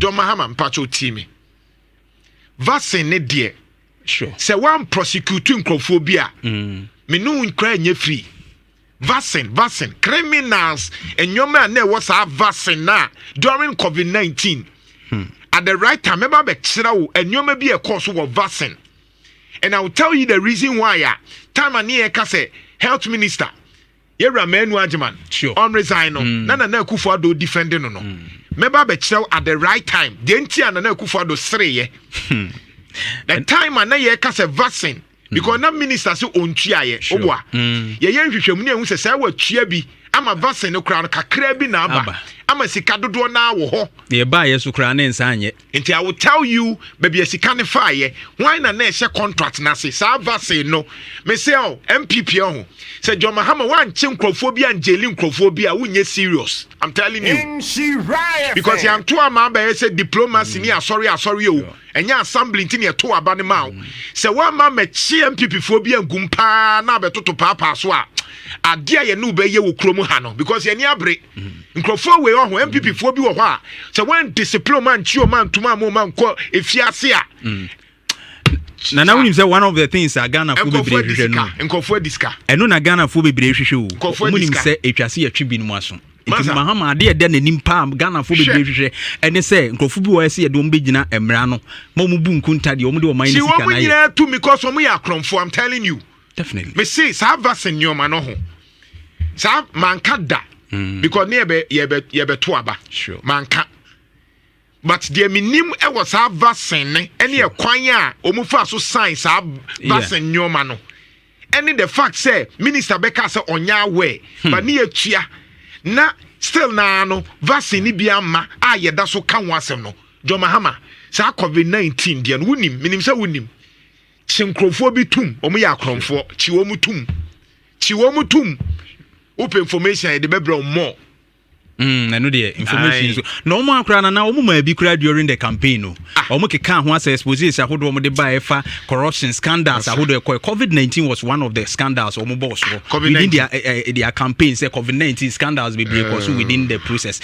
John Mahama, mpakyɛw tie me, vaccine ne deɛ, sɛ wan prosecute nkurɔfoɔ bi a, me ne wo nkura nyɛ free. Vaccine criminals, nneɛma a na ɛwɔ saa vaccine na during COVID-19, at the right time mɛba bɛkyerɛ wo nneɛma bi a ɛkɔɔ so wɔ vaccine, and I will tell you the reason why a time a ne yɛ ka sɛ health minister yɛwura Manu Agyeman ɔn resign no, na Nana Akufo Addo defend no. Mɛba bɛkyerɛ wo at the right time deɛ nti a Nana Akufo Addo sereyɛ the time a na yɛka sɛ vaccine, because na minister sɛ ɔntuayɛ. Woboa yɛyɛ nhwehwɛmu ne ɛhu sɛ watua bi ama vaccine no koraa no kakra bi na aba ama sika dodoɔ naa wɔ hɔ. Yɛbaayɛ so koraa ne nsa anyɛ. Nti I will tell you baabi a sika ne faayɛ, hwan na ɛhyɛ contract n'ase saa vaccine no. Mese ɔ NPP ɔho sɛ John Mahama wankye nkurɔfoɔ bi angyeli nkurɔfoɔ bi a, wonyɛ serious, I'm telling you, because yɛnto ama abɛyɛ sɛ diplomacy ne asɔre asɔre o, ɛnyɛ assembly nti ne yɛto aba no ma wo sɛ woama mɛkye NPP foɔ bi angum paa na abɛtoto paapaa so a, adeɛ a yɛne wo bɛyɛ wɔ kurom ha no, because yɛni abere nkurɔfoɔ wei ɔho NPP foɔ bi wɔ hɔ a sɛ wɔn discipline ma nkyi o ma ntoma ma o ma nkɔ efiase a. Nana, wonim sɛ one of the things a Ghanafoɔ bebree adi hwehwɛ no, sika, nkurɔfoɔ adi sika. Ɛno na Ghanafoɔ bebree hwehwɛ o. Nkurɔfoɔ Ɔmo adi nim sika. sɛ ɛtwa se yɛtwe binom aso, nti Masa. Mahama adeɛ ɛda n'anim paa Ghanafoɔ bebree hwehwɛ ɛne sɛ nkurɔfoɔ bi wɔ hɔ sɛ yɛde wɔn bɛgyina mmara no ma wɔn bu nkunta deɛ wɔn de ɔman si ne sika wɔn no ayɛ. Nyinaa tu because wɔn yɛ akorɔmfoɔ, I'm telling you. Me se saa vaccine nneɛma no ho saa manka da because ne yɛbɛ to aba. Manka, but deɛ menim ɛwɔ saa vaccine ne ɛne ɛkwan a wɔn fa so sign saa vaccine nneɛma no, ɛne the fact sɛ minister bɛka sɛ ɔnyɛ aware, but ne yɛtua na still naa no vaccine ni bi ama a yɛda so ka ho asɛm no. John Mahama, saa COVID-19 deɛ no, wonim, menim sɛ wonim, kye nkurɔfoɔ bi tum, wɔn yɛ akorɔmfoɔ, kyi wɔn tum, kyi wɔn tum. Wopɛ information a yɛde bɛbrɛ wɔn more. Ɛno deɛ information Aye. so na ɔmo akora na ɔmo maa bi kora during the campaign no. Ah. Ɔmo keka ho asɛ exposes ahodoɔ ɔmo de ba ɛfa corruption scandals ahodoɔ ɛkɔ. COVID-19 was one of the scandals ɔmo bɔɔ soɔ COVID-19. Within their campaign sɛ COVID-19 scandals bebree kɔ so within the process.